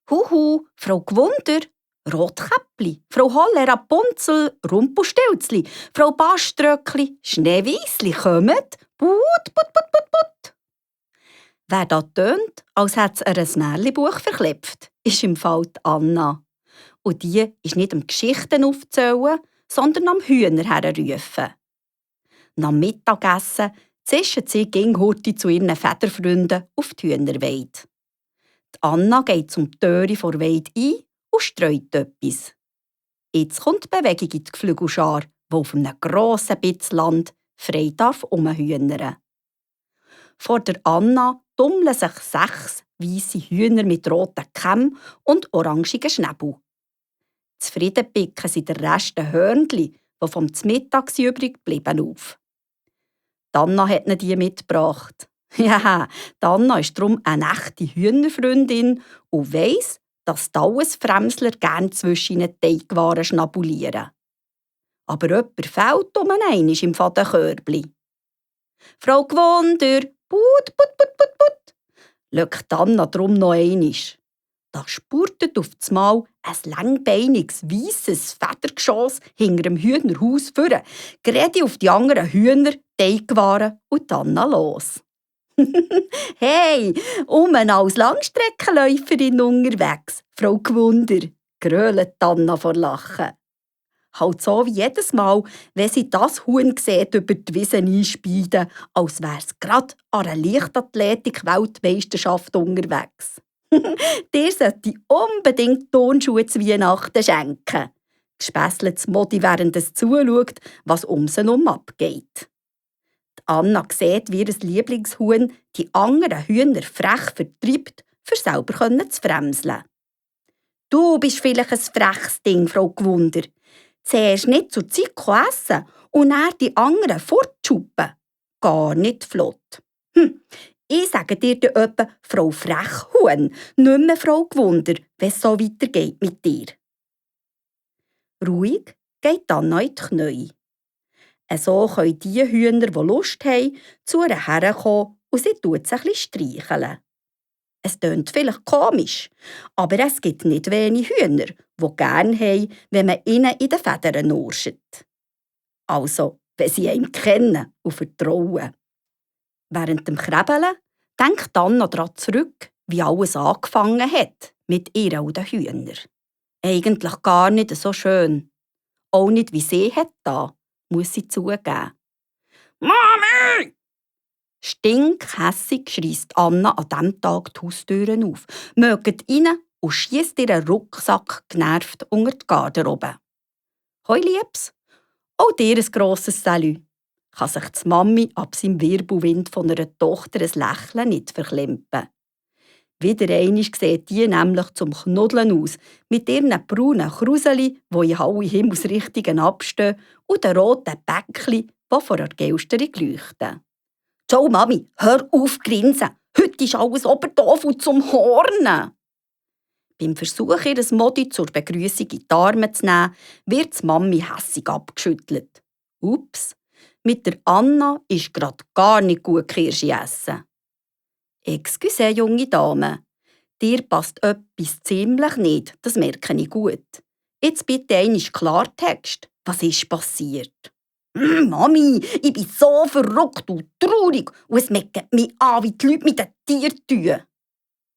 Huhu, Frau Gwunder, Rotkäppli, Frau Holle, Rapunzel, Rumpelstilzli, Frau Baströckli, Schneeweissli, kommt, put, put, put, put, put. Wer da tönt, als hätte es ein Märchenbuch verklebt, ist im Fall die Anna. Und die ist nicht am Geschichten aufzählen, sondern am Hühner herrufen. Nach Mittagessen zischen sie Ginghurti zu ihren Federfreunden auf die Hühnerweide. Die Anna geht zum Töri vor Weide ein und streut etwas. Jetzt kommt die Bewegung in die Geflügelschar, die auf einem grossen Bitz Land frei umhühnern. Vor der Anna tummeln sich 6 weisse Hühner mit roten Kämmen und orangigen Schnäbel. Zufrieden picken sie den Rest der Hörnchen, die vom Mittag übrig geblieben auf. Die Anna hat ihnen die mitgebracht. Ja, die Anna ist darum eine echte Hühnerfreundin und weiss, dass die Allesfremsler gerne zwischen ihnen Teigwaren schnabulieren. Aber jemand fehlt einmal im Fadenkörbli. «Frau Gwunder, put, put, put, put, put!» löckt Anna drum noch einmal. Da spurtet auf einmal ein langbeiniges, weisses Federgeschoss hinter dem Hühnerhaus vor, gerät auf die anderen Hühner, Teigwaren und Anna los. «Hey, als Langstreckenläuferin unterwegs, Frau Gwunder!» grölt Anna vor Lachen. Halt so wie jedes Mal, wenn sie das Huhn sieht, über die Wiese einspeiden, als wäre es gerade an einer Leichtathletik-Weltmeisterschaft unterwegs. «Dir sollte ich unbedingt Turnschuhe zu Weihnachten schenken», gespässelt das Modi, während es zuschaut, was um sie herum abgeht. Die Anna sieht, wie ihr Lieblingshuhn die anderen Hühner frech vertreibt, für selber zu fremseln. «Du bist vielleicht ein freches Ding, Frau Gwunder. Zuerst nicht zur Zeit essen und dann die anderen fortschuppen. Gar nicht flott. Ich sage dir dann etwa Frau Frechhuhn, nicht mehr Frau Gwunder, wenn es so weitergeht mit dir.» Ruhig geht Anna in die Knie. So können die Hühner, die Lust haben, zu ihr herkommen und sie tut sich ein bisschen streicheln. Es tönt vielleicht komisch, aber es gibt nicht wenige Hühner, die gerne haben, wenn man ihnen in den Federn nurscht. Also, wenn sie einen kennen und vertrauen. Während dem Krebeln denkt Anna daran zurück, wie alles angefangen hat mit ihr und den Hühnern. Eigentlich gar nicht so schön. Auch nicht, wie sie hat da, muss sie zugeben. «Mami!» Stinkhässig schreisst Anna an diesem Tag die Haustüren auf, mögt rein und schiesst ihren Rucksack genervt unter die Garderobe. «Hoi, Liebs!» Auch dir ein grosses Salü. Kann sich die Mami ab seinem Wirbelwind von einer Tochter ein Lächeln nicht verklempen. Wieder einmal sieht die nämlich zum Knuddeln aus, mit ihren braunen Kruseli, die in alle Himmelsrichtungen abstehen, und den roten Bäckchen, die vor der Gelsterung leuchten. «Ciao, Mami, hör auf grinsen! Heute ist alles oberdoof und zum Hornen!» Beim Versuch, ihr Modi zur Begrüßung in die Arme zu nehmen, wird die Mami hässig abgeschüttelt. Ups, mit der Anna ist grad gar nicht gut Kirsche essen. «Excuse, junge Dame, dir passt etwas ziemlich nicht, das merke ich gut. Jetzt bitte einmal Klartext. Was ist passiert?» «Mami, ich bin so verrückt und traurig und es meckt mich an, wie die Leute mit den Tieren tun.»